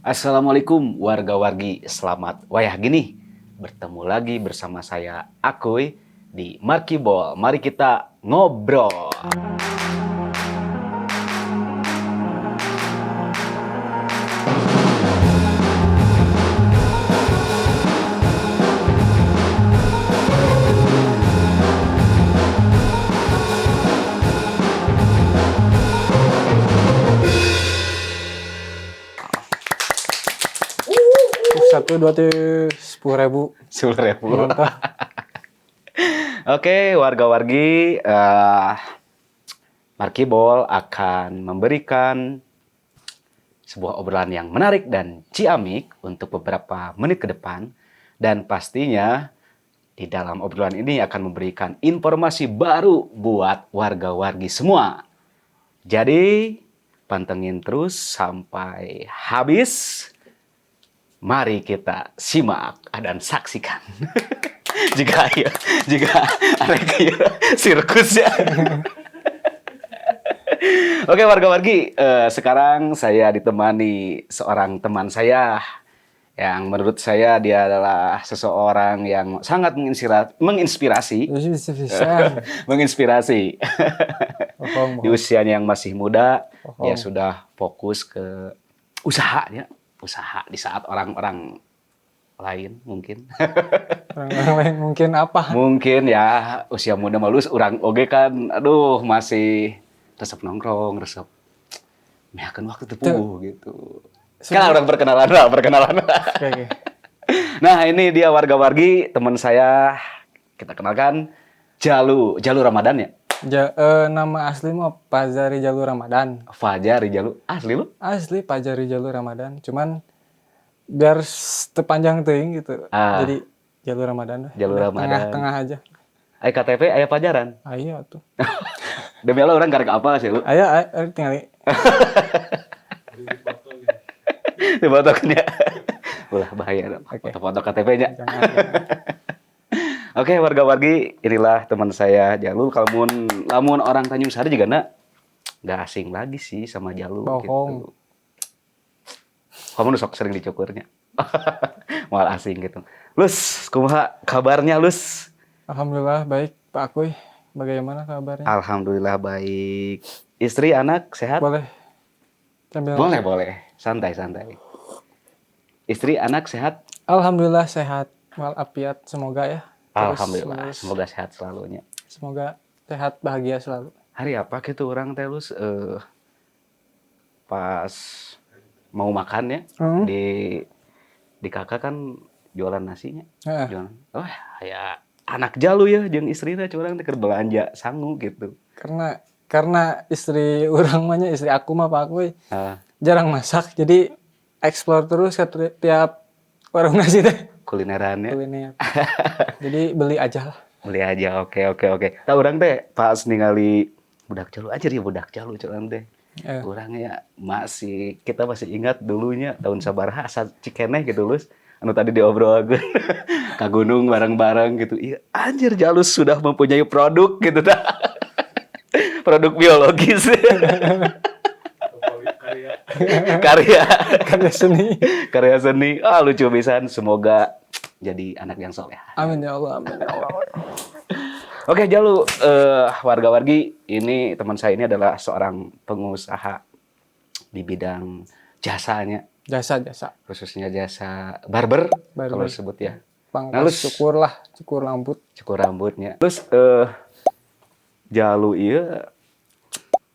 Assalamualaikum warga-wargi, selamat wayah gini. Bertemu lagi bersama saya Akuy di Markibol. Mari kita ngobrol. Satu, dua, tiga, 10.000. 10.000. Mantap. Oke, warga-wargi, Markibol akan memberikan sebuah obrolan yang menarik dan ciamik untuk beberapa menit ke depan. Dan pastinya di dalam obrolan ini akan memberikan informasi baru buat warga-wargi semua. Jadi, pantengin terus sampai habis. Mari kita simak dan saksikan. Jika ya, jika arek ieu sirkus ya. Oke warga-wargi, sekarang saya ditemani seorang teman saya yang menurut saya dia adalah seseorang yang sangat menginspirasi, Bisa. Menginspirasi. Bohong, Di bohong. usianya yang masih muda, dia Bohong. Sudah fokus ke usahanya, usaha di saat orang-orang lain mungkin. Orang-orang lain mungkin apa? Mungkin ya usia muda malus urang oge kan, aduh, masih resep nongkrong, resep meakeun waktu teu puguh gitu. Kan urang perkenalan lah, perkenalan. Oke. Nah, ini dia warga-wargi, teman saya, kita kenalkan Jalu, Jalu Ramadan ya. Nama asli mah Fajari Jalu Ramadan. Fajar Jalu, asli lu? Asli Fajari Jalu Ramadan. Cuman biar terpanjang teuing gitu. Ah. Jadi Jalu Ramadan lah. Jalu Udah, Ramadan. tengah-tengah aja. Aya KTP, aya pajaran. Ayo tuh. Demi Allah urang karek apa sih lu? Ayo, ayo, ayo tinggal. Dibotokeun ya. Ulah bahaya Oke. foto-foto KTP-nya. Jangan, jangan. Oke, warga-wargi, inilah teman saya Jalu. Kalau lamun orang Tanjung Sari juga nak nggak asing lagi sih sama Jalu Bohong. gitu. Kamu nu sok sering dicukurnya. Moal asing gitu. Lus, kumaha kabarnya, Lus? Alhamdulillah baik, Pak Akuy. Bagaimana kabarnya? Alhamdulillah baik. Istri, anak sehat? Boleh. Sambil Boleh, boleh. Santai, santai. Istri, anak sehat? Alhamdulillah sehat walafiat, semoga ya. Terus Alhamdulillah, lurus. Semoga sehat selalunya. Semoga sehat bahagia selalu. Hari apa gitu urang teh, Lus, pas mau makan ya di kakak kan jualan nasinya. Jualan. Oh, ya anak Jalu ya jeung istrina curang teh keur belanja sangu gitu. Karena istri urang mah nya, istri aku mah, Pak Akuy, Ah, jarang masak, jadi explore terus ke tiap warung nasi teh. Kulinerannya. Kuliner. Jadi beli aja lah. Beli aja. Oke. Tah urang teh pas ningali budak Jalu aja dia budak Jalu curang teh. Urangnya masih, kita masih ingat dulunya tahun sabaraha asa cikeneh gitu, Lus. Anu tadi diobrol ka gunung bareng-bareng gitu. Iya, anjir, Jalus sudah mempunyai produk gitu dah. Produk biologis. Karya. Karya seni. Karya seni. Ah, lucu pisan. Semoga jadi anak yang soleh. Amin ya Allah, amin ya Allah. Oke, Jalu, warga-wargi, ini teman saya ini adalah seorang pengusaha di bidang jasanya, Jasa, jasa. Khususnya jasa barber, Barber. kalau disebut ya. Pangkas Nah, Lus. cukur lah, cukur rambut. Cukur rambutnya. Terus Jalu iya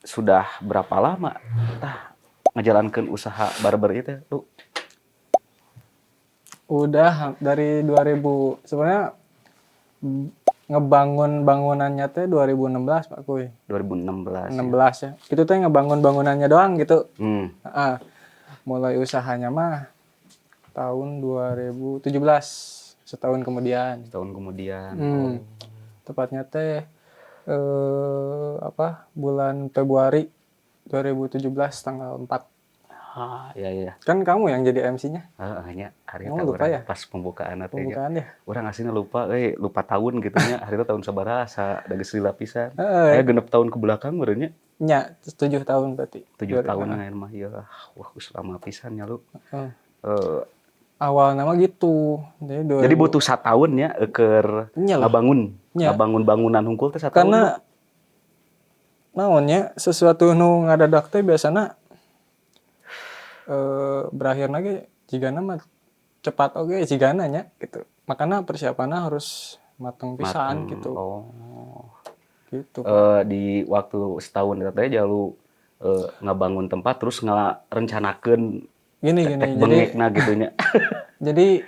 sudah berapa lama tah ngejalankan usaha barber itu, Lu? Udah dari 2000 sebenarnya ngebangun bangunannya teh 2016, Pak Kuy. 2016. Ya. 16 ya. Itu teh ngebangun bangunannya doang gitu. Ah, mulai usahanya mah tahun 2017, setahun kemudian. Setahun kemudian. Tepatnya teh apa? Bulan Februari 2017 tanggal 4. Ah, iya iya. Kan kamu yang jadi MC-nya. Heeh nya, hari Kamu eta lupa urang ya? Pas pembukaan teh nya. Pembukaan ya? Urang aslinya lupa euy, lupa tahun gitu nya. Hari itu tahun sabaraha asa da geus lila pisan. Heeh. Aya 6 tahun ke belakang meureun nya. Nya, 7 tahun berarti. 7 tahun Heeh. aya mah ya. Wah, geus lama pisan nya lu. Heeh. Eh, Awalna mah gitu. Jadi, 2000 jadi butuh satahun ya keur Nya lah. Ngabangun, Nya. Ngabangun bangunan hungkul teh satahun. Karena naon nya, sesuatu nu ngadadak teh biasana berakhir lagi jigana mah cepat oge jigana nya gitu. Makanya persiapannya harus mateng pisan Mateng. gitu. Oh. Gitu. Di waktu setahun eta teh Jalu ngabangun tempat terus ngarencanakeun Gini gini. Tek Jadi bengekna gitu nya. Jadi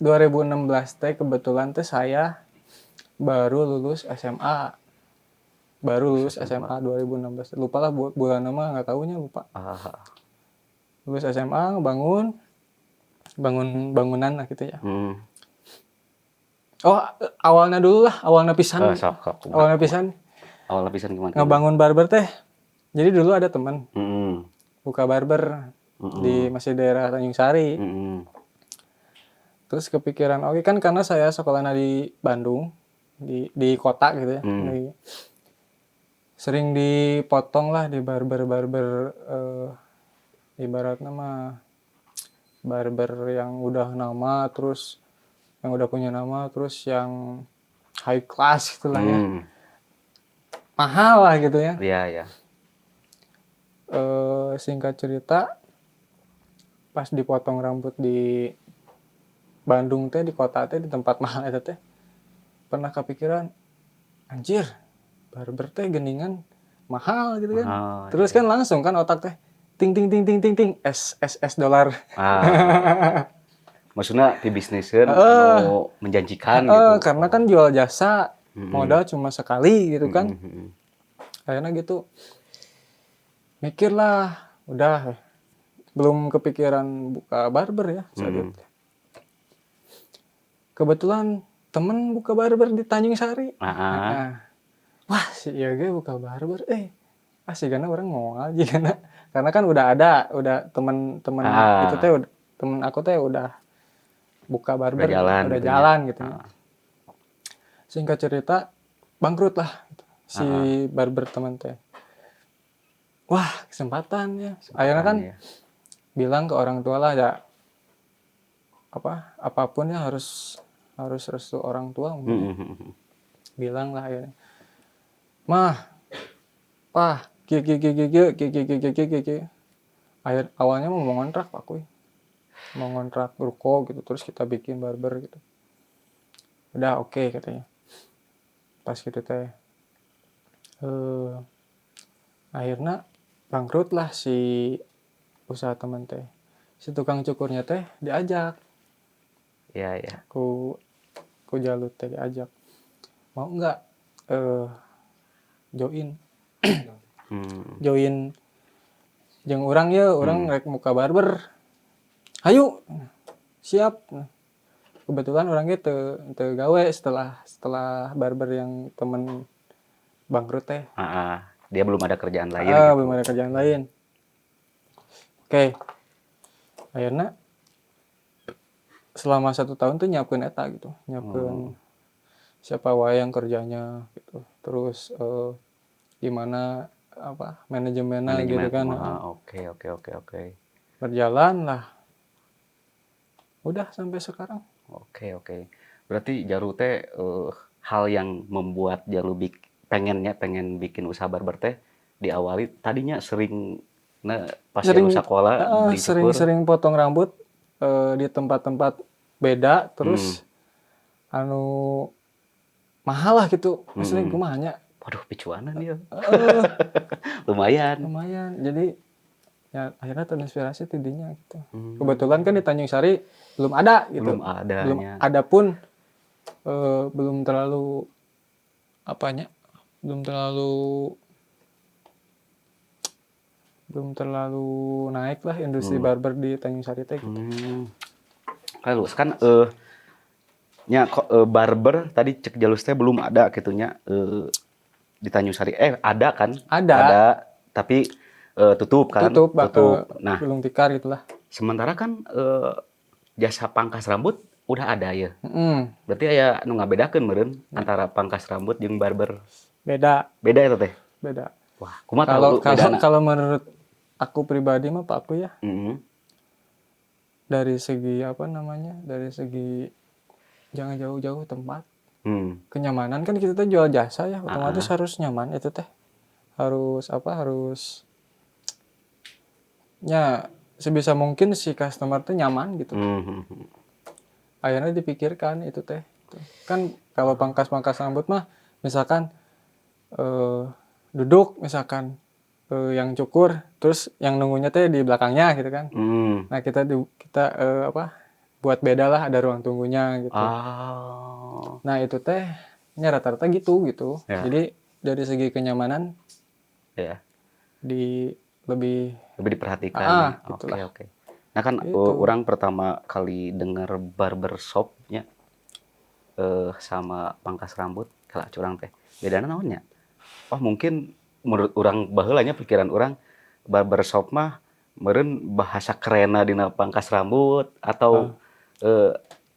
2016 teh kebetulan teh saya baru lulus SMA. Baru lulus SMA 2016. Lupa lah bulan nama nggak tahunya, lupa. Lulus SMA, bangun bangun bangunan lah gitu ya. Oh, awalnya dulu lah, awalnya pisan. Eh, sok sok. Kumaha? Awalnya pisan Awalnya pisan gimana? Ngebangun barber teh. Jadi dulu ada teman buka barber di masih daerah Tanjung Sari. Terus kepikiran, oke kan karena saya sekolahnya di Bandung, di kota gitu ya. Sering dipotong lah di barber-barber, ibaratnya mah barber yang udah nama, terus yang udah punya nama, terus yang high class gitu lah ya. Mahal lah gitu ya. Iya. Singkat cerita, pas dipotong rambut di Bandung teh, di kota teh, di tempat mahal itu teh, pernah kepikiran, anjir, barber teh geningan mahal gitu kan. Mahal, Terus iya. kan langsung kan otak teh ting ting ting ting ting ting S S S dolar. Ah. Maksudnya di bisniskeun anu menjanjikan gitu. Karena kan jual jasa, modal cuma sekali gitu kan. Akhirnya gitu mikir lah, udah belum kepikiran buka barber ya saat itu. Kebetulan temen buka barber di Tanjung Sari. Nah, wah si ieu ge buka barber, ah sigana urang moal jigana. Karena kan udah ada, udah temen-temen itu teh temen aku teh udah buka barber, Udah jalan udah gitu ya. Jalan gitu. Singkat cerita bangkrut lah gitu, si barber teman teh. Wah, kesempatan ya. Akhirnya kan bilang ke orang tua lah ya, apa apapun ya harus harus restu orang tua mungkin. Bilang lah akhirnya. Mah, pah, kieu kieu kieu kieu kieu kieu kieu kieu kieu kieu kieu. Awalnya mau ngontrak Pak Kuy. Mau ngontrak ruko gitu, terus kita bikin barber gitu. Udah oke katanya. Pas gitu teh akhirnya bangkrut lah si usaha teman teh. Si tukang cukurnya teh diajak. Iya. Ku Jalut teh diajak. Mau nggak join? Join jeung urang ya, urang rek muka barber. Hayu. Siap. Kebetulan orangnya teu teu gawe setelah setelah barber yang temen bangkrut teh. Ah, ah. Dia belum ada kerjaan lain Ah, gitu. belum ada kerjaan lain. Oke. Akhirnya selama satu tahun tuh nyiapkeun eta gitu, nyiapkeun siapa wae yang kerjanya gitu. Terus gimana apa manajemennya gitu Manajemen kan. kumaha. Oke. Berjalan lah. Udah sampai sekarang. Oke. Berarti Jalu teh hal yang membuat Jalu pengennya pengen bikin usaha barber teh diawali tadinya sering, nah, pas Sering Jalu sekolah dicukur. Sering-sering potong rambut di tempat-tempat beda, terus anu mahal lah gitu. Maksudnya kumaha nya? Waduh, picuanan dia. Heeh. Lumayan. Lumayan. Jadi ya akhirnya terinspirasi tidinya gitu. Kebetulan kan di Tanjung Sari belum ada gitu. Belum ada Belum nya. ada pun belum terlalu apanya? Belum terlalu naik lah industri barber di Tanjung Sari teh gitu. Kalau kan nya kok barber tadi cek Jalus teh belum ada gitu nya di Tanjung Sari. Eh, ada kan? Ada. Ada, tapi Tutup kan? Tutup, Tutup. Nah, gulung tikar gitulah. Sementara kan jasa pangkas rambut udah ada ya. Berarti aya nu ngabedakeun meureun antara pangkas rambut jeung barber. Beda. Beda itu teh. Beda. Wah, kumaha Kalau tahu kalau bedana? Kalau menurut aku pribadi mah, Pak, aku ya, dari segi apa namanya? Dari segi jangan jauh-jauh tempat. Kenyamanan kan kita tuh jual jasa ya, otomatis harus nyaman itu teh. Harus apa? Harus ya sebisa mungkin si customer tuh nyaman gitu. Akhirnya dipikirkan itu teh. Kan kalau pangkas-pangkas rambut mah misalkan duduk misalkan yang cukur, terus yang nunggunya teh di belakangnya gitu kan. Nah, kita apa, buat beda lah, ada ruang tunggunya gitu. Nah, itu teh nya rata-rata gitu gitu. Jadi dari segi kenyamanan di lebih Lebih diperhatikan. Ah, Oke, gitulah. oke. Nah kan Gitu. Urang pertama kali dengar barbershopnya sama pangkas rambut kalau curang teh. Bedana naonnya? Oh, mungkin menurut urang baheula nya, pikiran urang barbershop mah meureun bahasa kerenna dina pangkas rambut atau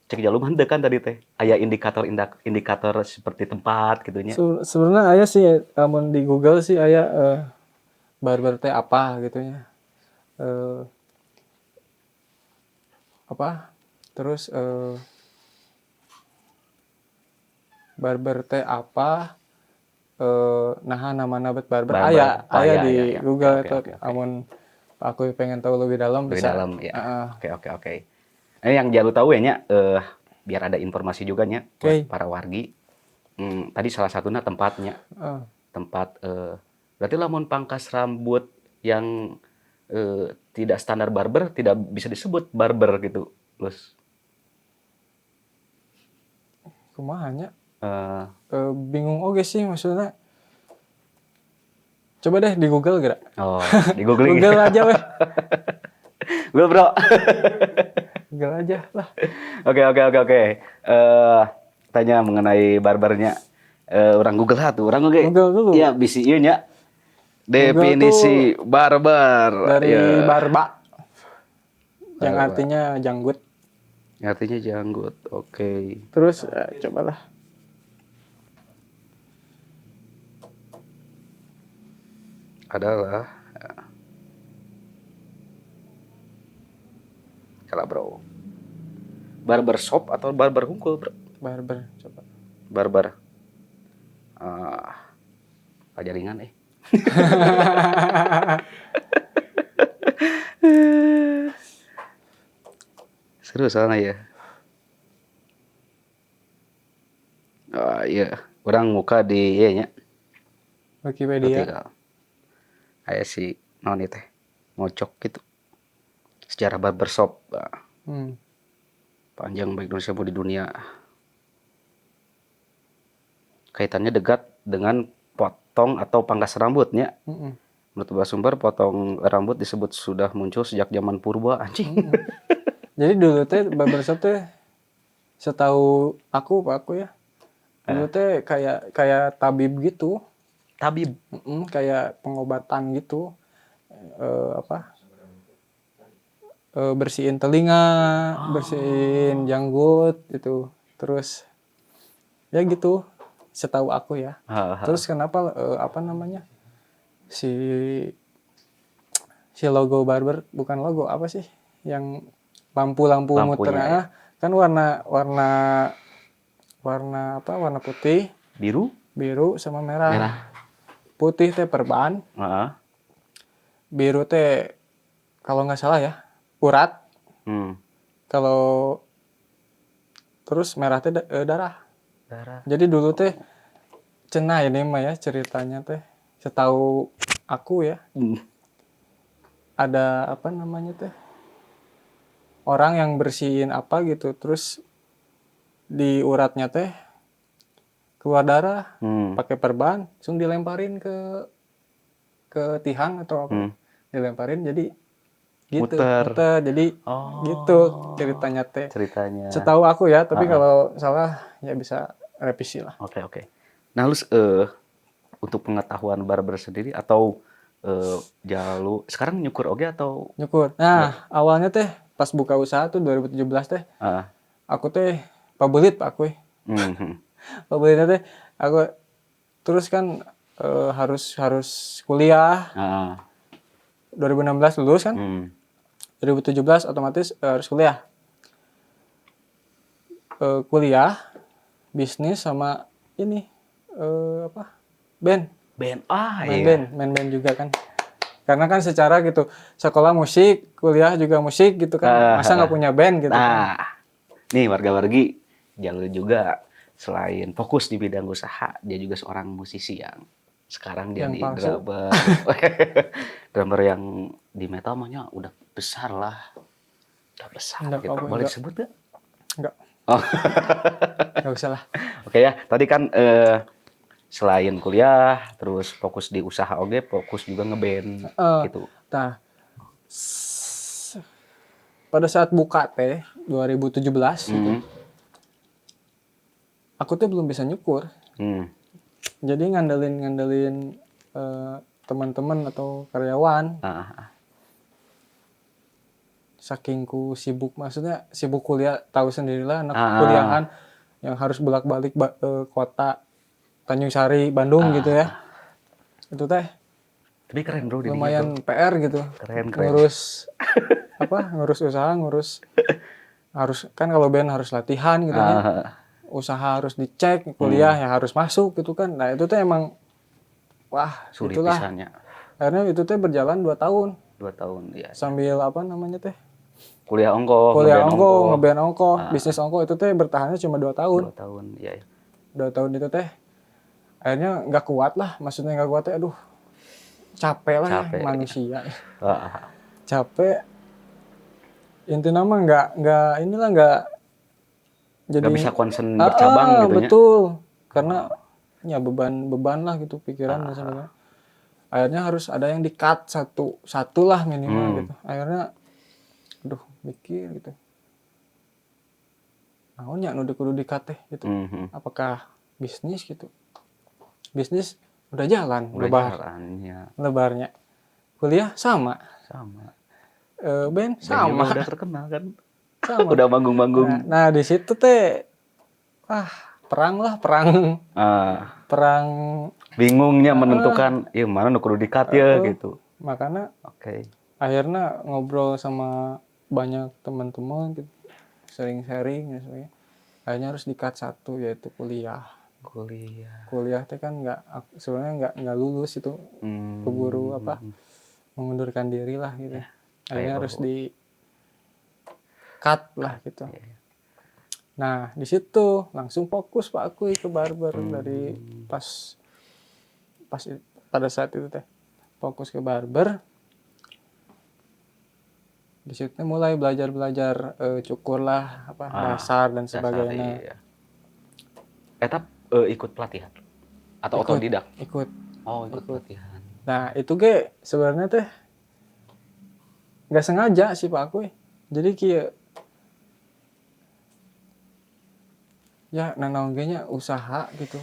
cek Jalu mah henteu kan tadi teh. Aya indikator indikator seperti tempat gitu nya. Sebenarnya aya sih, lamun di Google sih aya barber teh apa gitu ya. Apa? Terus barber teh apa? Nah, nama bet barber Barber. aya, Oh, aya iya, di iya. Google Oke, itu. oke. Amun aku pengen tahu lebih dalam Lebih bisa. Dalam ya. Heeh. Oke. Ini yang Jalu tahu ya nya, biar ada informasi juga nya buat para wargi. Tadi salah satunya tempatnya. Tempat berarti lamun pangkas rambut yang tidak standar barber tidak bisa disebut barber gitu, Lus. Kumaha nya? Eh, Bingung oge sih maksudnya. Coba deh di Google geura. Oh, di googling. Google aja weh. Google, Bro. Google aja lah. Oke. Tanya mengenai barbernya. Urang Google satu, urang oke. Google dulu. Iya, bisi ieu nya. Definisi barber. Dari Ya. barba. Yang Barba. artinya janggut. Artinya janggut. Oke. Terus cobalah. Adalah ya. Kalah, Bro. Barbershop atau barber hungkul, Bro? Barber coba. Barber. Ah, pajaringan eh. Seru soalnya ya. Ah, iya, urang muka di ieu nya. Wikipedia. Artikel. Aya si naon ieu teh? Ngocok gitu. Sejarah barbershop. Ah, panjang baik Indonesia maupun di dunia. Kaitannya dekat dengan potong atau pangkas rambutnya. Menurut beberapa sumber, potong rambut disebut sudah muncul sejak zaman purba, anjing. Jadi dulu teh barbershop teh setahu aku, Pak, aku ya. Dulu teh kayak kayak tabib gitu. Tabib. Kayak pengobatan gitu. Apa? Bersihin telinga, bersihin janggut itu. Terus ya gitu, setahu aku ya. Terus kenapa apa namanya? Si si logo barber, bukan logo, apa sih? Yang lampu-lampu Lampunya, muter ya. Ah, kan warna warna warna apa? Warna putih, Biru, biru sama merah. Merah. Putih teh perban, biru teh kalau nggak salah ya urat, kalau terus merah teh darah. Darah. Jadi dulu teh cenah ini mah ya ceritanya teh setahu aku ya, ada apa namanya teh, orang yang bersihin apa gitu, terus di uratnya teh keluar darah, pakai perban langsung dilemparin ke tihang atau apa, dilemparin jadi gitu. Muter. Muter. Jadi Oh. gitu ceritanya teh. Ceritanya. Setahu aku ya, tapi kalau salah ya bisa revisi lah. Oke. Nah, lu untuk pengetahuan barber sendiri atau Jalu sekarang nyukur oge atau Nyukur. Nah, awalnya teh pas buka usaha tuh 2017 teh, aku teh pabelit Pak aku. Pabelitnya teh aku terus kan harus harus kuliah. 2016 lulus kan. 2017 otomatis harus kuliah. Kuliah, bisnis sama ini apa? Band. Band. Ah, Main iya. band, main band juga kan. Karena kan secara gitu sekolah musik, kuliah juga musik gitu kan. Masa nggak punya band gitu kan. Nah, nih warga-wargi, Jalu juga selain fokus di bidang usaha, dia juga seorang musisi yang sekarang Yang jadi palsu. Drummer. Drummer yang di metal mah nya udah besar lah. Udah besar Enggak, gitu. apa, Boleh enggak. disebut gak? Enggak. Oh. Enggak usah lah. Oke ya, tadi kan selain kuliah, terus fokus di usaha oge, fokus juga ngeband gitu. Nah, pada saat buka teh 2017 gitu, aku tuh belum bisa nyukur. Jadi ngandelin ngandelin teman-teman atau karyawan. Saking ku sibuk, maksudnya sibuk kuliah, tahu sendirilah anak kuliahan yang harus bolak-balik kota Tanjung Sari, Bandung gitu ya. Itu teh Tapi keren bro dirinya, lumayan bro. PR gitu. Keren, keren. Ngurus apa? Ngurus usaha, ngurus harus kan kalau band harus latihan gitu ya. Usaha harus dicek, kuliah ya harus masuk gitu kan. Nah, itu tuh emang wah, Sulit itulah. pisannya. Akhirnya itu teh berjalan 2 tahun. 2 tahun, ya. Sambil apa namanya teh? Kuliah ongkoh, Kuliah ngeband ongkoh, ongkoh. Ngeband ongkoh, bisnis ongkoh itu teh bertahannya cuma 2 tahun. 2 tahun, iya. Ya. 2 tahun itu teh akhirnya nggak kuat lah, maksudnya nggak kuat teh, aduh, capek lah ya, Capek, iya. manusia. Capek. Intinya mah nggak inilah, nggak jadi Nggak bisa konsen bercabang gitu nya. Betul, karena ya beban beban lah gitu, pikiran dan sebagainya. Akhirnya harus ada yang di cut satu satu lah minimal gitu. Akhirnya aduh, mikir gitu, naon nya nu kudu di cut teh gitu, apakah bisnis gitu. Bisnis udah jalan, Udah lebar jalannya lebarnya, kuliah sama, sama. Band Band sama. Juga udah terkenal kan. Sama. Udah manggung-manggung. Nah, di situ teh ah perang lah, perang perang. Bingungnya menentukan, ya mana nu kudu di cut ya gitu. Makanya akhirnya ngobrol sama banyak teman-teman gitu, sering sharing dan sebagainya. Akhirnya harus di cut satu, yaitu kuliah. Kuliah. Kuliah teh kan nggak, sebenarnya nggak lulus itu, keburu apa, mengundurkan diri lah gitu. Akhirnya Kayak harus di cut lah gitu. Iya. Nah, di situ langsung fokus Pak Akuy ke barber dari pas pas pada saat itu teh fokus ke barber. Di situ mulai belajar-belajar cukur lah, apa, dasar dan Dasar, sebagainya. iya. Eta ikut pelatihan atau Ikut. Otodidak? Ikut. Oh, ikut Ikut. Pelatihan. Nah, itu ge sebenarnya teh nggak sengaja sih Pak Akuy. Jadi kieu ya, nanaon ge nya usaha gitu.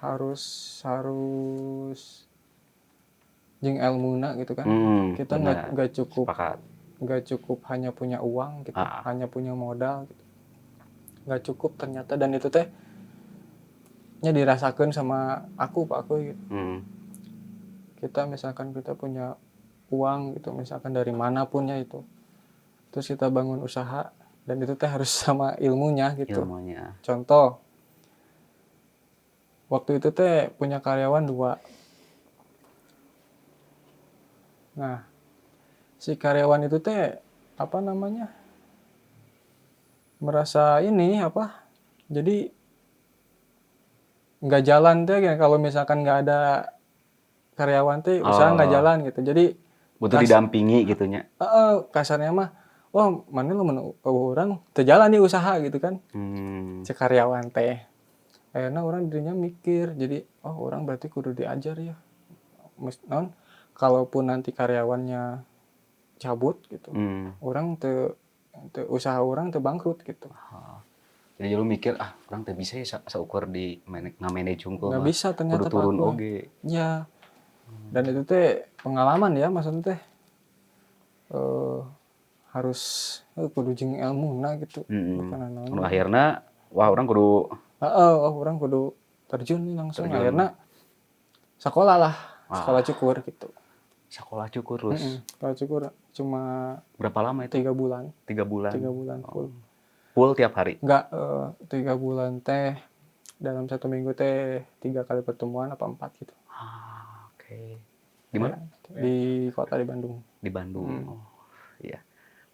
Harus harus jeung elmuna gitu kan. Kita nggak nggak cukup nggak cukup hanya punya uang gitu, hanya punya modal gitu. Nggak cukup ternyata, dan itu teh nya dirasakan sama aku Pak Akuy gitu. Kita misalkan kita punya uang gitu, misalkan dari mana pun ya itu. Terus kita bangun usaha dan itu teh harus sama ilmunya gitu. Ilmunya. Contoh, waktu itu teh punya karyawan dua. Nah, si karyawan itu teh apa namanya, merasa ini apa? Jadi nggak jalan teh ya, kalau misalkan nggak ada karyawan teh usaha nggak jalan gitu. Jadi Butuh didampingi gitu nya. Kasarnya mah, wah mana lu urang teu jalan nih usaha gitu kan. Si karyawan teh. Akhirnya urang dirinya mikir, jadi oh urang berarti kudu diajar ya. Non, kalaupun nanti karyawannya cabut gitu, urang teu, teu usaha urang teu bangkrut gitu. Ah. Jadi lu mikir, ah urang teu bisa ya saukur di ngamanage hungkul Nggak mah. bisa ternyata Kudu turun Pak Aku. oge. Ya. Dan itu teh pengalaman ya, maksudnya teh harus kudu jeung ilmuna gitu. Bukan naon. Anu akhirna, wah, urang kudu Heeh, oh, urang kudu terjun nih langsung. Terjun. Akhirnya sekolah lah, sekolah cukur gitu. Sekolah cukur terus. Sekolah cukur cuma Berapa lama itu? 3 bulan. 3 bulan. 3 bulan full. Full tiap hari. Enggak, 3 bulan teh dalam satu minggu teh tiga kali pertemuan apa empat gitu. Ah, oke. Di mana? Di kota, di Bandung. Di Bandung. Oh, iya.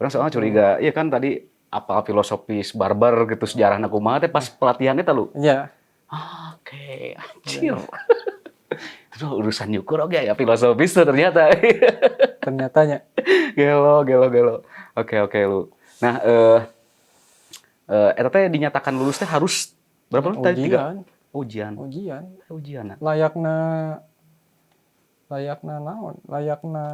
Urang soalnya curiga, iya kan tadi apa filosofis barber gitu, sejarah kumaha teh pas pelatihannya teh lu. Iya. Ah, oke, anjir. Terus urusan nyukur oke ya filosofis tuh ternyata. Ternyata nya. Gelo, gelo, gelo. Oke, lu. Nah, eta teh dinyatakan lulus teh harus berapa lu tadi? Tiga? Ujian. Ujian. Ujian. Ujian. Nah. Layakna layakna naon? Layakna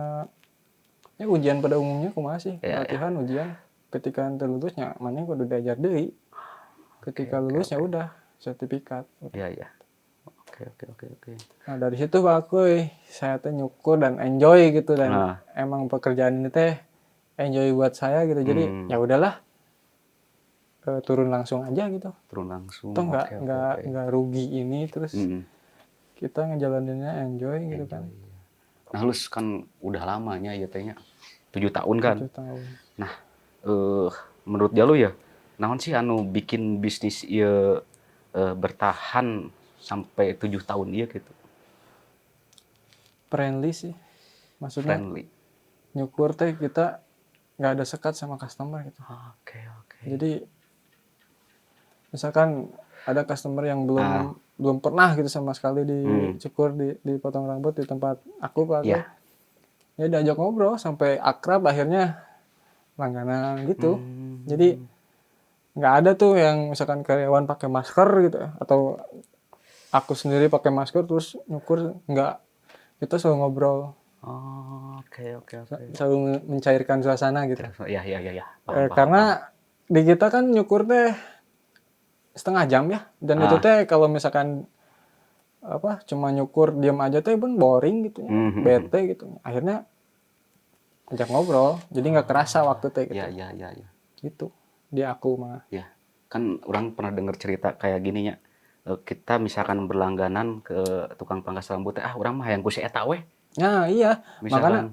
ya ujian pada umumnya kumaha sih? Ya, Latihan ujian, ketika ente lulusnya maneh kudu diajar deui. Ketika lulus ya udah sertifikat. Iya. Oke. Nah, dari situ, Pak Akuy, saya teh nyukur dan enjoy gitu dan emang pekerjaan ini teh enjoy buat saya gitu. Jadi ya udahlah, turun langsung aja gitu. Turun langsung. Toh nggak Oke, nggak oke. nggak rugi ini, terus kita ngejalaninnya enjoy gitu kan. Nah, lu kan udah lamanya ya tehnya. 7 tahun kan. 7 tahun. Nah, menurut Jalu ya, naon sih anu bikin bisnis ieu bertahan sampai 7 tahun ieu gitu? Friendly sih. Maksudnya Friendly. nyukur teh kita nggak ada sekat sama customer gitu. Oke. Jadi misalkan ada customer yang belum belum pernah gitu sama sekali dicukur, dipotong rambut di tempat aku, Pak. Ya diajak ngobrol sampai akrab, akhirnya langganan gitu. Jadi nggak ada tuh yang misalkan karyawan pakai masker gitu ya, atau aku sendiri pakai masker terus nyukur, nggak. Kita selalu ngobrol, Oh, oke. selalu mencairkan suasana gitu. Ya. Paham, paham, Karena di kita kan nyukur teh setengah jam ya, dan itu teh kalau misalkan apa cuma nyukur diam aja teh pun boring gitu ya, bete gitu. Akhirnya ajak ngobrol, jadi nggak kerasa waktu teh gitu. Ya. Gitu di aku mah. Ya, kan urang pernah dengar cerita kayak gini nya. Kita misalkan berlangganan ke tukang pangkas rambut teh, ah, urang mah hayang ku si eta weh. Nah, iya. Misalkan.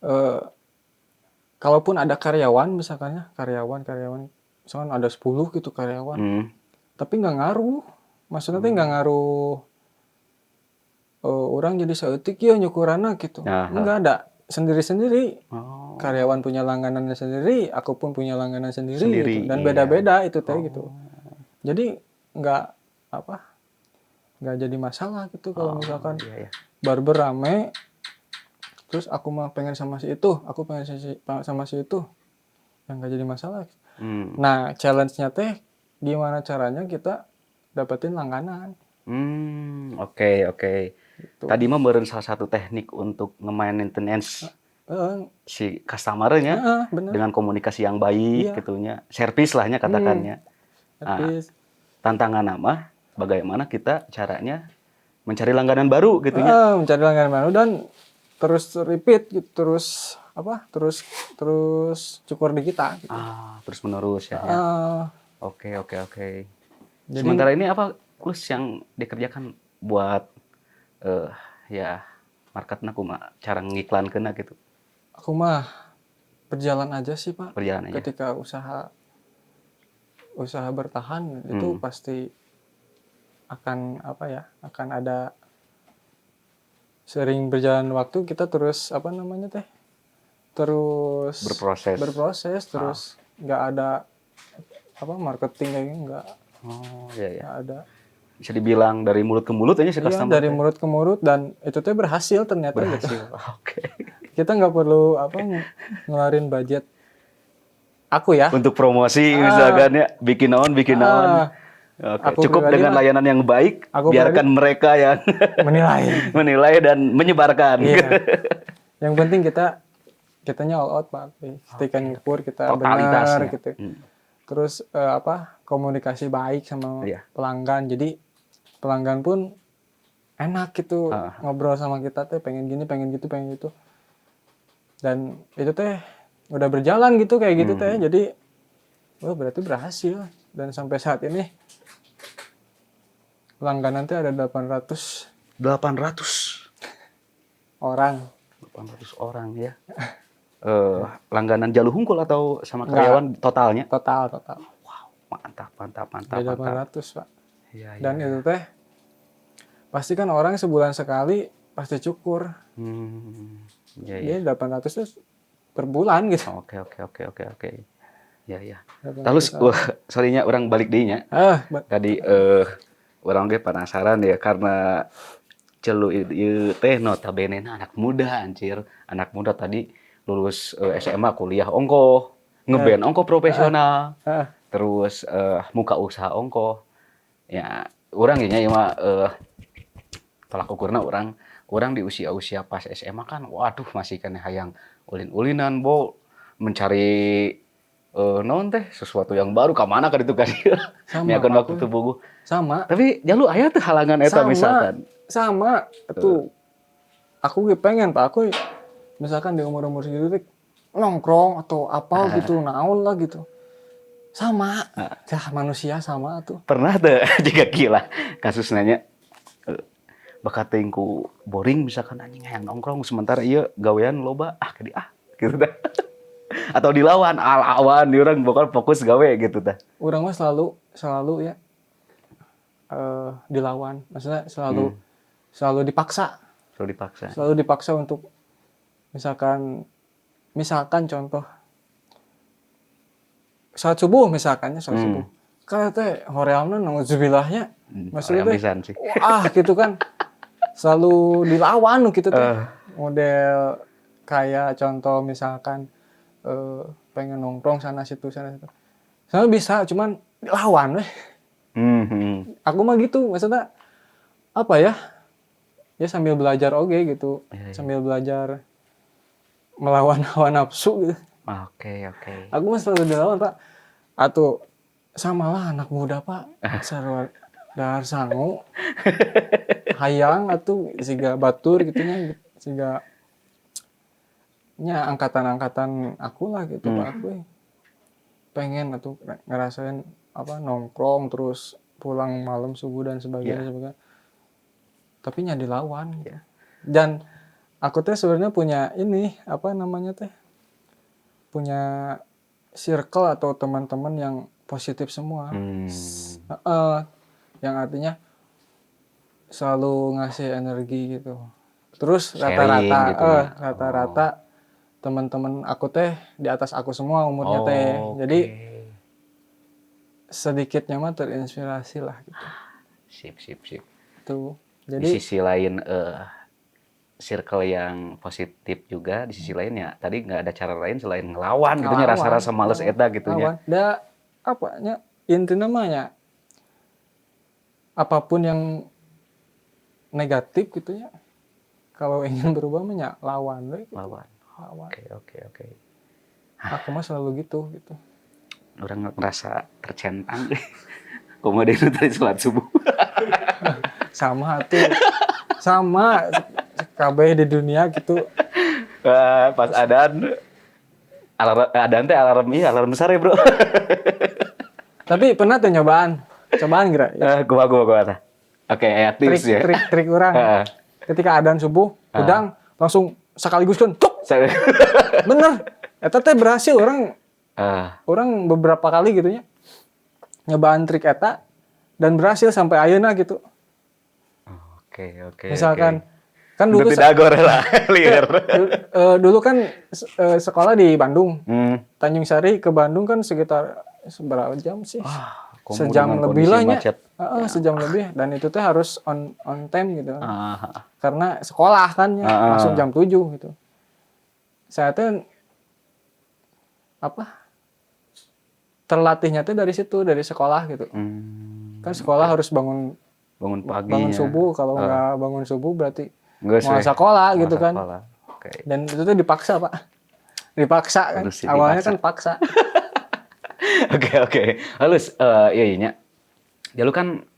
Makanya kalaupun ada karyawan misalkan ya, karyawan karyawan misalkan ada 10 gitu karyawan, tapi nggak ngaruh. Maksudnya teh nggak ngaruh, urang jadi saeutik ya nyukuranna gitu. Nggak ada, sendiri-sendiri. Karyawan punya langganannya sendiri, aku pun punya langganan sendiri, Sendiri, gitu. Dan beda-beda itu teh gitu. Jadi nggak apa, nggak jadi masalah gitu kalau misalkan iya. barber rame, terus aku mah pengen sama si itu, aku pengen sama si itu, yang nggak jadi masalah. Nah, challenge-nya teh gimana caranya kita dapetin langganan. Oke. Gitu. Tadi mah meureun salah satu teknik untuk nge-maintenance si customer-nya Bener. dengan komunikasi yang baik gitu nya. Servis lah nya katakannya. Servis. Tantangan mah bagaimana kita caranya mencari langganan baru gitu nya. Mencari langganan baru dan terus repeat gitu, terus apa? Terus terus cukur di kita gitu. Ah, terus menerus ya. Oke. Jadi Sementara ini apa plus yang dikerjakan buat ya marketna kumaha, cara ngiklankeunna gitu? Aku mah berjalan aja sih, Pak. Berjalan aja. Ketika usaha usaha bertahan itu pasti akan apa ya? Akan ada sering berjalan waktu kita terus apa namanya teh? Terus Berproses. Berproses terus nggak ada apa marketing kayak gitu, nggak Oh, iya ya. nggak ada. Bisa dibilang dari mulut ke mulut aja sih Iya, customer dari teh. mulut ke mulut dan itu teh berhasil ternyata gitu. Berhasil. Oke. Kita nggak perlu apa ngeluarin budget aku ya. Untuk promosi misalkan ya, bikin naon, bikin naon. Oke, Aku cukup pribadi dengan mah- layanan yang baik, aku biarkan mereka yang menilai. Menilai dan menyebarkan. Iya. Yang penting kita kitanya all out, Pak. Ketika nyukur kita benar Totalitasnya. gitu. Terus apa komunikasi baik sama Iya. pelanggan. Jadi pelanggan pun Enak gitu ngobrol sama kita teh, pengen gini, pengen gitu, pengen gitu. Dan itu teh udah berjalan gitu, kayak gitu teh. Jadi wah, berarti berhasil. Dan sampai saat ini langganan teh ada 800 800 orang. 800 orang ya. Langganan Jalu hungkul atau sama Enggak. Karyawan totalnya? Total, total. Wow, mantap, mantap, mantap, Ada mantap. 800, Pak. Iya. Dan itu teh pasti kan orang sebulan sekali pasti cukur. Iya. Jadi 800 itu per bulan gitu. Oke. Ya. 800 Terus orang. wah, sorrynya urang balik deui nya. Ah, Tadi urang ge penasaran ya, karena Celu ieu teh notabene anak muda anjir. Anak muda tadi lulus SMA, kuliah ongkoh, ngeband ongkoh profesional. Terus muka usaha ongkoh. Ya, urang nya ieu mah tolak ukurna urang urang di usia-usia pas SMA kan, waduh, masih keneh hayang ulin-ulinan, bo mencari naon teh, sesuatu yang baru ka mana kan itu kan Sama, miakeun Pak. waktu teu puguh. Sama. Tapi Jalu aya tuh halangan eta Sama. Misalkan? Sama. Tuh. Aku ge pengen, Pak. Aku misalkan di umur-umur segitu teh nongkrong atau apa gitu, naon lah gitu. Sama. Ya, manusia sama tuh. Pernah tuh juga gila kasus nanya bakat teuing ku boring misalkan, anjing, hayang nongkrong sementara ieu gawean loba, ah kadi ah gitu dah, atau dilawan al awan di urang bakal fokus gawe gitu dah? Urang mah selalu selalu ya dilawan. Maksudnya selalu selalu dipaksa. Selalu dipaksa. Selalu dipaksa untuk misalkan misalkan contoh saat subuh, misalkan ya, saat subuh. Kan teh horeamna nauzubillah nya. Maksudnya Hoream teh pisan sih. Wah, gitu kan. Selalu dilawan gitu teh. Model kayak contoh misalkan pengen nongkrong sana situ sana situ. Selalu bisa, cuman dilawan weh. Aku mah gitu, maksudnya apa ya? Ya sambil belajar oke gitu. Iya. Sambil belajar melawan hawa nafsu gitu. Oke. Aku mah selalu dilawan, Pak. Atau sama lah anak muda, Pak. Sarua dahar sangu. Hayang atuh siga batur gitu nya, siga nya angkatan-angkatan aku lah gitu, Pak. Aku pengen atuh ngerasain apa nongkrong terus pulang malam subuh dan sebagainya sebagainya. Tapi nya dilawan gitu. Dan aku teh sebenarnya punya ini, apa namanya teh? Punya circle atau teman-teman yang positif semua. Heeh, yang artinya selalu ngasih energi gitu. Terus Sharing rata-rata gitu ya. rata-rata teman-teman aku teh di atas aku semua umurnya teh. Jadi sedikitnya mah terinspirasi lah gitu. Sip, sip, sip. Tuh. Di Jadi sisi lain circle yang positif juga, di sisi lain ya tadi nggak ada cara lain selain ngelawan gitu nya, Ngelawan. Rasa-rasa males eta gitu nya. Lawan. Da apa nya, intinya mah nya apapun yang negatif gitu ya. Kalau ingin berubah mah nya lawan we gitu. Lawan. Lawan. Oke. Aku mah selalu gitu gitu. Urang ngerasa tercentang. Kumaha deui nu tadi sholat subuh. Sama tuh. Sama kabeh di dunia gitu. Wah, pas adan alarm, adan teh alarm, iya, alarm besar ya, Bro. Tapi pernah tuh nyobaan. Cobaan kira ya. Eh, gua gua gua tah. Oke, ya Trik tips ya. trik trik urang. Ketika adan subuh, udang langsung sekaligus kan tuk. Bener. Eta teh berhasil urang urang beberapa kali gitu nya. Nyobaan trik eta dan berhasil sampai ayeuna gitu. Oke. Misalkan kan Dulu dulu tidak gore lah, liar. Dulu kan sekolah di Bandung. Tanjung Sari ke Bandung kan sekitar seberapa jam sih? Ah, komo Sejam dengan lebih kondisi lah nya. macet. Heeh, sejam lebih dan itu teh harus on on time gitu kan. Karena sekolah kan ya, langsung jam 7 gitu. Saya tuh apa? Terlatihnya tuh dari situ, dari sekolah gitu. Kan sekolah harus bangun Bangun pagi bangun ya. subuh, kalau nggak bangun subuh berarti Nggak mau sih. sekolah Mau gitu kan. sekolah. Oke. Dan itu tuh dipaksa, Pak. Dipaksa kan. Harus sih Awalnya dipaksa. kan paksa. Oke. Halus, iya iya nya. Ya lu kan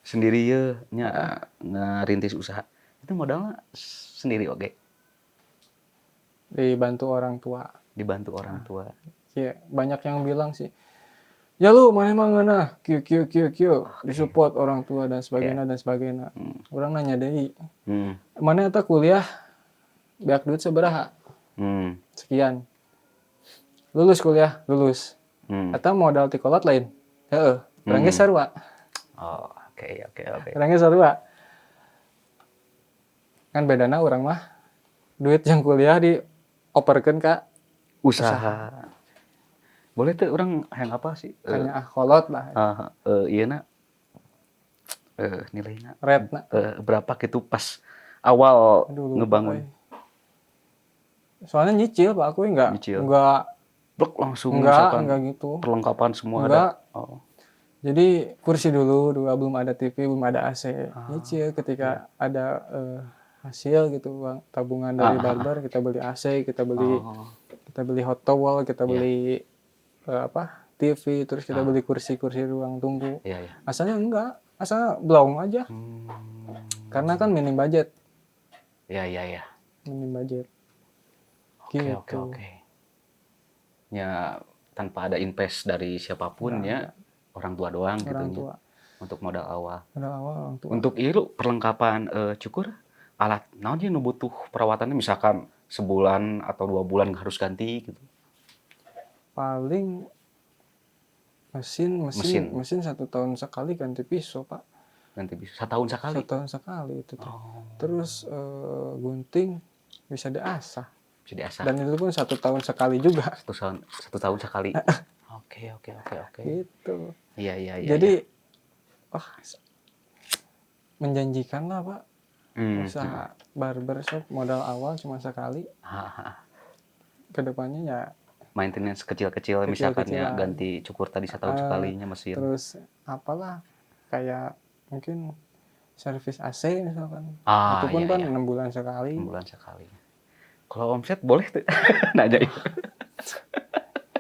Sendiri ya nya ngerintis usaha. Itu modalnya sendiri, oke? Dibantu orang tua. Dibantu orang tua. Ya, banyak yang bilang sih, ya lu mana emang ngeunah, Q Q Q Q, disupport orang tua dan sebagainya dan sebagainya. Urang nanya deui, maneh eta kuliah beak duit sabaraha? Sekian. Lulus kuliah, lulus. Eta modal ti kolot lain? Heeh, urang ge sarua. Oh, oke. Urang ge sarua. Kan bedana urang mah duit yang kuliah dioperkeun ka usaha. Boleh tuh urang yang apa sih? Kayaknya ah kolot lah. Iya na. Nilainya Rate-na. Berapa gitu pas awal Aduh, lupa, ngebangun? Euy. Soalnya nyicil, Pak, aku enggak Nyicil. Enggak. Blok langsung Enggak, misalkan enggak gitu. Perlengkapan semua Enggak. Ada. Oh. Jadi kursi dulu dua, belum ada TV, belum ada AC. Nyicil ketika ada hasil gitu, uang tabungan dari barber, kita beli AC, kita beli hot towel, kita beli apa? TV, terus kita beli kursi-kursi ruang tunggu. Iya. Asalnya enggak, asalnya blong aja. Karena kan minim budget. Iya. Minim budget. Oke, Gitu. oke. Ya, tanpa ada invest dari siapapun Nggak ya, orang tua doang gitu Orang nya, tua. untuk modal awal. Modal awal orang tua. Untuk itu perlengkapan cukur alat naon nu butuh perawatannya, misalkan sebulan atau 2 bulan harus ganti gitu? Paling mesin mesin Mesin. mesin, 1 tahun sekali ganti pisau, Pak. Ganti bisa setahun sekali. Setahun sekali itu tuh. Oh. Terus gunting bisa diasah. Bisa diasah. Dan itu pun 1 tahun sekali juga. 1 tahun, 1 tahun sekali. Oke. Gitu. Iya. Jadi wah, menjanjikan lah, Pak. Usaha barbershop modal awal cuma sekali. Kedepannya ya Maintenance kecil-kecil misalkan ya, Kecil-kecilan. Ganti cukur tadi setahun sekalinya mesin. Terus apalah, kayak mungkin servis AC misalkan. Ah, Itu pun kan 6 bulan sekali. 6 bulan sekali. Kalau omset boleh tuh nanya itu?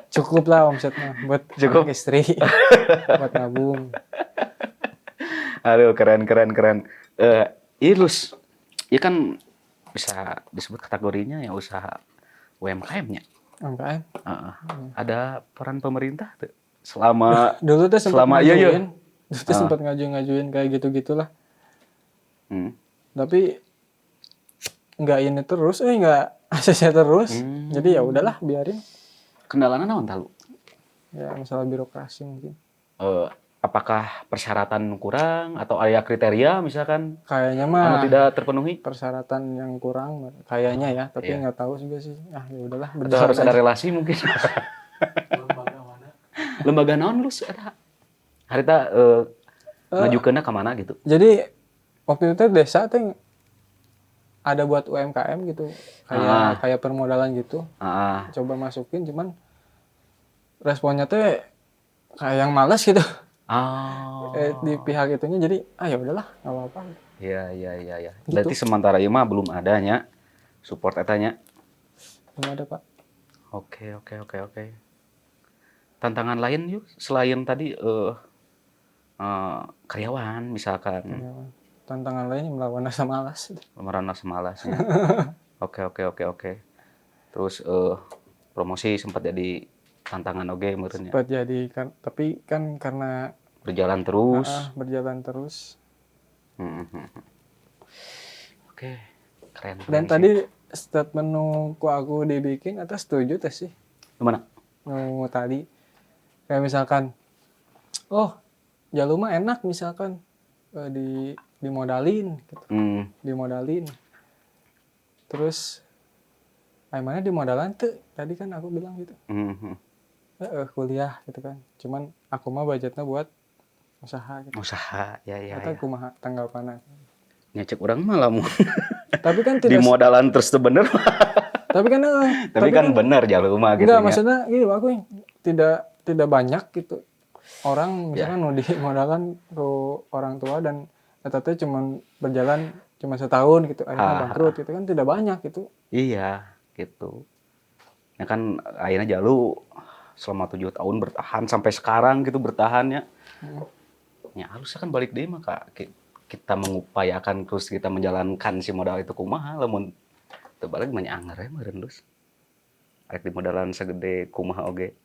Cukup lah omsetnya buat Cukup. anak istri, buat nabung. Aduh, keren keren keren. Ilus, ya kan bisa disebut kategorinya ya usaha UMKM-nya. UMKM. Heeh. Ada peran pemerintah tuh selama Dulu tuh sempat selama iya. ngajuin, dulu tuh sempat ngajuin-ngajuin kayak gitu-gitulah. Tapi nggak ini terus, nggak ACC terus. Jadi ya udahlah, biarin. Kendalanya naon tahu? Ya masalah birokrasi mungkin. Apakah persyaratan kurang atau ada kriteria misalkan Kayaknya anu mah tidak terpenuhi? Persyaratan yang kurang kayaknya ya, tapi nggak tahu juga sih. Ah, ya udahlah, Atau berjalan harus ada aja. Relasi mungkin. Lembaga naon lu eta? Harita ngajukeunna ka mana gitu? Jadi waktu itu desa tuh ada buat UMKM gitu, kayak kayak permodalan gitu. Coba masukin, cuman responnya tuh kayak yang malas gitu. Di pihak itunya, jadi ah ya udahlah, nggak apa-apa. Iya. Gitu. Berarti sementara ieu mah belum adanya support etanya. Belum ada, Pak. Oke. Tantangan lain yuk selain tadi karyawan misalkan. Karyawan. Tantangan lainnya melawan rasa malas. Melawan rasa malasnya. Oke. Terus promosi sempat jadi tantangan oge meureun nya. Sempat jadi kan, tapi kan karena Berjalan terus. Ah, berjalan terus. Oke, keren. Dan keren tadi sih. Statement nu ku aku dibikin atau setuju teh sih. Gimana? Nu tadi kayak misalkan, oh Jalu mah enak misalkan di dimodalin gitu. Dimodalin. Terus ayo mana dimodalan tuh? Tadi kan aku bilang gitu. Kuliah gitu kan. Cuman aku mah budgetnya buat usaha gitu. Usaha, ya. Atau kumaha tanggapannya? Nya cek urang mah lamun Tapi kan tidak dimodalan terus tuh bener. Tapi kan Tapi kan bener Jalu mah gitu enggak, nya. Maksudnya gini, aku tidak tidak banyak gitu orang misalkan nu dimodalan ke orang tua dan eta teh cuman berjalan cuma setahun gitu, akhirnya bangkrut gitu kan tidak banyak gitu. Iya, gitu. Ya kan akhirnya Jalu selama 7 tahun bertahan sampai sekarang gitu bertahannya. Ya harusnya kan balik deui mah ka kita mengupayakan, terus kita menjalankan si modal itu kumaha. Lamun teu balik mah nya anger we meureun, Lus. Arek di modalan segede kumaha oge.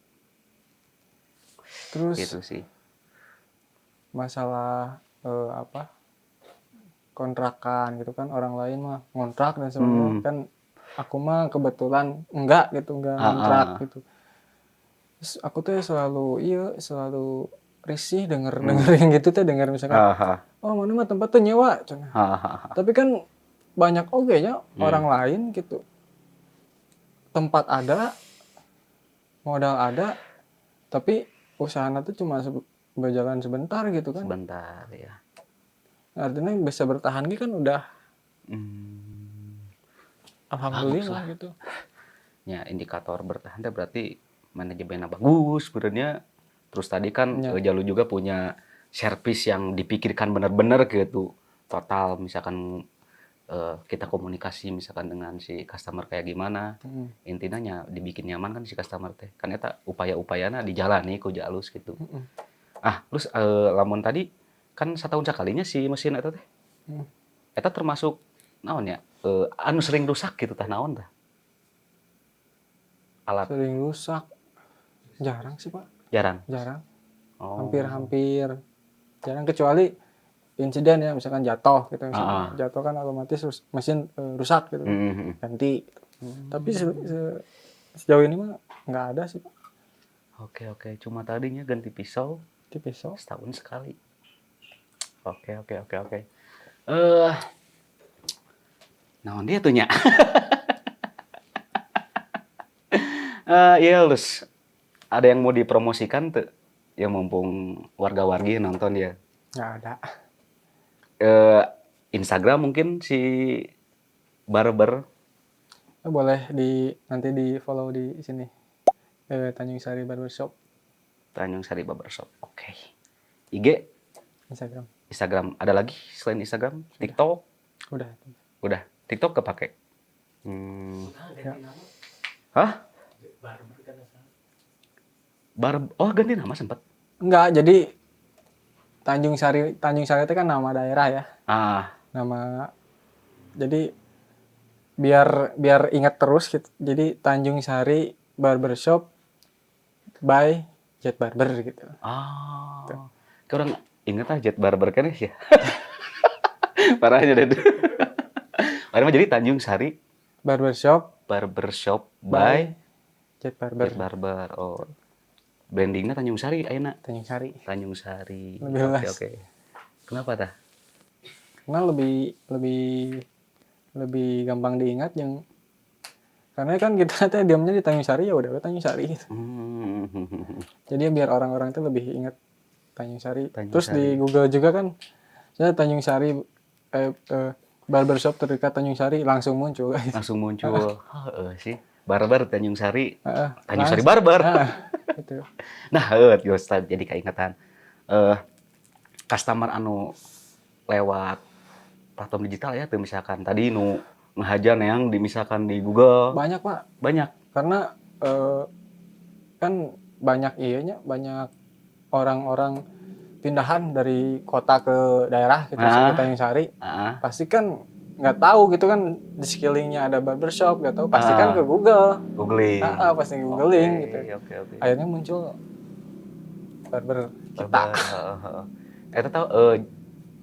Terus gitu sih. Masalah apa, kontrakan gitu kan, orang lain mah ngontrak dan sebagainya. Kan aku mah kebetulan enggak gitu, enggak ngontrak gitu. Terus aku tuh selalu, iya, selalu risih denger denger yang gitu tuh, denger misalkan, "Oh, mana mah tempat tuh nyewa cenah." Tapi kan banyak oge nya orang lain gitu, tempat ada, modal ada, tapi usahanya tuh cuma berjalan sebentar gitu kan. Sebentar ya. Artinya bisa bertahan gitu kan udah alhamdulillah gitu. Ya, indikator bertahan teh berarti manajemennya bagus sebenarnya. Terus tadi kan Jalu juga punya servis yang dipikirkan benar-benar gitu. Total misalkan kita komunikasi misalkan dengan si customer kayak gimana. Intinya nya dibikin nyaman kan si customer teh. Kan eta upaya-upayana dijalani ku Jalus gitu. Ah, terus lamun tadi kan setahun sekalinya si mesin eta teh. Eta termasuk naon ya? Anu sering rusak gitu tah, naon tah? Alat. Sering rusak jarang sih, Pak. Jarang. Jarang. Oh. Hampir-hampir jarang, kecuali insiden ya, misalkan jatuh gitu misalkan. Jatuh kan otomatis mesin rusak gitu, ganti gitu. Tapi sejauh ini mah nggak ada sih, Pak. Oke. Cuma tadinya ganti pisau. Ganti pisau. Setahun sekali. Oke. Naon dia tuh nya? Iya, Lus. Ada yang mau dipromosikan tuh? Ya, mumpung warga-wargi nonton ya. Nggak ada. Instagram mungkin si barber. Boleh di nanti di follow di sini. Tanjung Sari Barbershop. Tanjung Sari Barbershop. Oke. IG? Instagram. Instagram. Ada lagi selain Instagram? Sudah. TikTok? Udah. Udah. TikTok kepake? Ya. Hah? Oh, ganti nama sempat? Enggak, jadi Tanjung Sari, Tanjung Sari itu kan nama daerah ya. Nama, jadi biar biar ingat terus gitu. Jadi Tanjung Sari Barbershop by Jet Barber gitu. Ah. Kurang inget ah Jet Barber kan ya. Parahnya deh. Parah mah, jadi Tanjung Sari Barbershop Barbershop by Jet Barber. Jet Barber. Oh. Brandingnya Tanjung Sari ayeuna. Tanjung Sari. Tanjung Sari. Lebih Oke, luas. oke. Kenapa tah? Karena lebih lebih lebih gampang diingat, yang karena kan kita teh diamnya di Tanjung Sari, ya udah Tanjung Sari gitu. Jadi biar orang-orang itu lebih ingat Tanjung Sari. Tanjung Terus di Sari. Google juga kan saya Tanjung Sari barbershop terdekat Tanjung Sari langsung muncul gitu. Langsung muncul. Heeh sih. Barber Tanjung Sari. Tanjung Sari Langsung. Barber. Heeh, gitu. Nah, Ustaz, jadi keingetan. Customer anu lewat platform digital ya tuh, misalkan tadi nu ngahaja yang di misalkan di Google. Banyak, Pak. Banyak. Karena kan banyak iyanya, banyak orang-orang pindahan dari kota ke daerah gitu, seperti Tanjung Sari. Pasti kan nggak tahu gitu kan di sekelilingnya ada barbershop, nggak tahu, pasti kan ke Google. Googling. Ah, pasti googling gitu. Oke. Akhirnya muncul barber kita. Barber, heeh. Eta tahu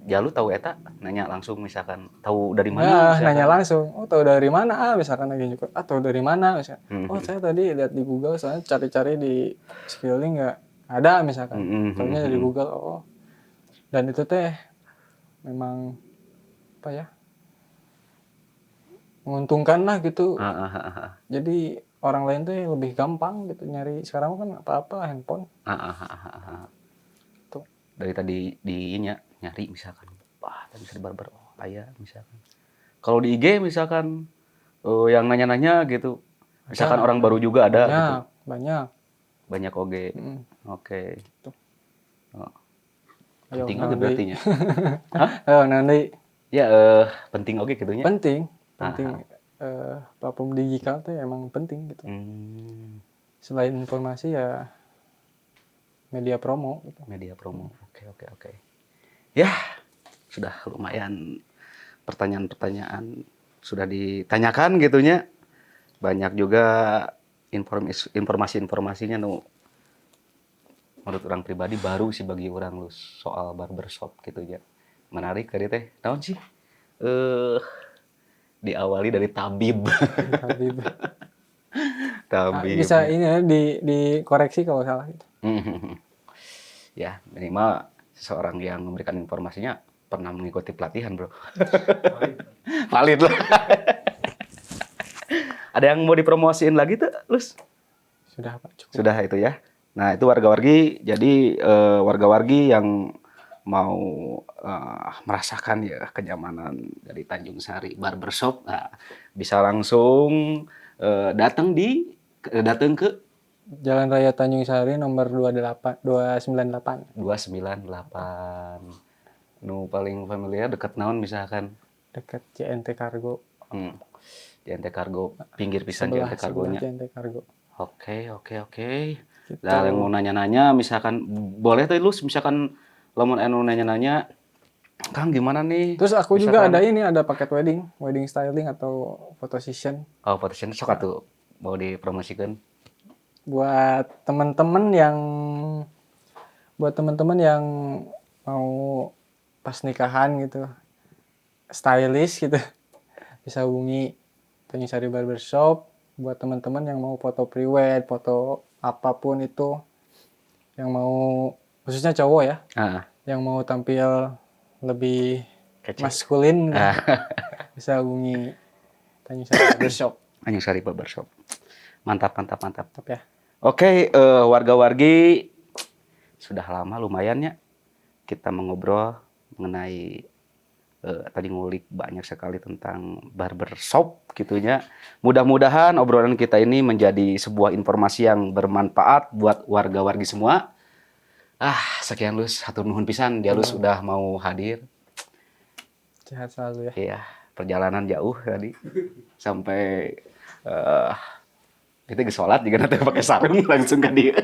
Jalu tahu eta nanya langsung misalkan tahu dari mana Nah, misalkan. Nanya langsung. "Oh, tahu dari mana?" Ah, misalkan lagi nyukur. "Ah, tahu dari mana?" Misalkan. "Oh, saya tadi lihat di Google, soalnya cari-cari di sekeliling nggak ada," misalkan. Taunya dari Google. Oh. Dan itu teh memang apa ya? Menguntungkan lah gitu. Jadi orang lain tuh lebih gampang gitu nyari. Sekarang kan apa-apa handphone. Tuh. Dari tadi di ini ya, nyari misalkan, wah, tadi bisa di barber, oh, aya misalkan. Kalau di IG misalkan yang nanya-nanya gitu, misalkan Ada. orang baru juga ada Banyak, gitu. Banyak. Banyak oge. Oke. Gitu. Oh. Ayo, Penting oge nanti. berarti nya. Hah? Ayo, nanti. Ya, penting oge gitu nya. Penting, penting. Platform digital tuh emang penting gitu. Selain informasi ya Media promo gitu. Media promo. Oke. Ya, sudah lumayan pertanyaan-pertanyaan sudah ditanyakan gitunya. Banyak juga informasi-informasinya nu menurut urang pribadi baru sih bagi urang lu soal barbershop gitu ya. Menarik tadi teh. Naon sih? Diawali dari tabib. Tabib. Tabib. Bisa ini ya dikoreksi kalau salah gitu. Ya, minimal seseorang yang memberikan informasinya pernah mengikuti pelatihan, bro. Valid lah. Ada yang mau dipromosiin lagi tuh, Lus? Sudah, Pak, cukup. Sudah itu ya. Nah, itu warga-wargi. Jadi warga-wargi yang mau merasakan ya kenyamanan dari Tanjung Sari Barbershop, nah, bisa langsung datang ke Jalan Raya Tanjung Sari nomor 28 298. 298. Nu paling familiar deket naon misalkan? Dekat J&T Cargo. J&T Cargo, pinggir pisan. Sebelah, J&T Cargonya. Sebelah J&T Cargo. Oke. Gitu. Nah, yang mau nanya-nanya misalkan boleh tuh lu, misalkan lamun anu nanya-nanya, "Kang, gimana nih?" Terus aku juga Misalkan- ada ini, ada paket wedding, wedding styling atau photo session. Oh, foto session sok atuh mau dipromosikan. Buat temen-temen yang mau pas nikahan gitu, stylish gitu, bisa hubungi Tanjung Sari Barbershop. Buat teman-teman yang mau foto prewed, foto apapun itu, yang mau khususnya cowok ya, yang mau tampil lebih Kece. Maskulin, bisa hubungi Tanjung Sari Barbershop. Tanjung Sari Barbershop. Mantap, mantap, mantap. Mantap ya. Oke, warga-wargi, sudah lama lumayan ya kita mengobrol mengenai tadi ngulik banyak sekali tentang barbershop gitunya. Mudah-mudahan obrolan kita ini menjadi sebuah informasi yang bermanfaat buat warga-wargi semua. Ah, sekian Lus, hatur nuhun pisan dia Lus udah mau hadir. Sehat selalu ya. Iya, perjalanan jauh tadi sampai itu geus sholat juga nanti pakai sarung langsung ke dia.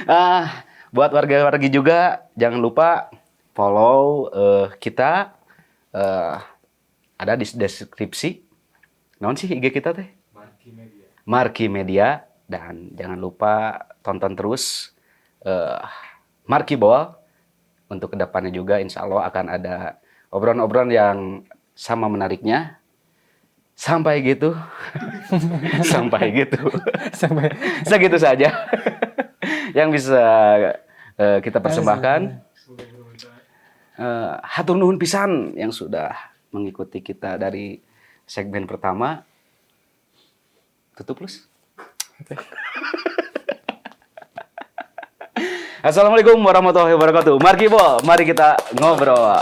Ah, buat warga-wargi juga jangan lupa follow kita, ada di deskripsi. Naon sih IG kita teh? Marki Media. Marki Media, dan jangan lupa tonton terus Marki Ball untuk kedepannya juga insya Allah akan ada obrolan-obrolan yang sama menariknya. Sampai gitu. Sampai gitu. Sampai Segitu saja yang bisa kita persembahkan. Hatur nuhun pisan yang sudah mengikuti kita dari segmen pertama. Tutup, Lus. Oke. Assalamualaikum warahmatullahi wabarakatuh. Marki Ball, mari kita ngobrol.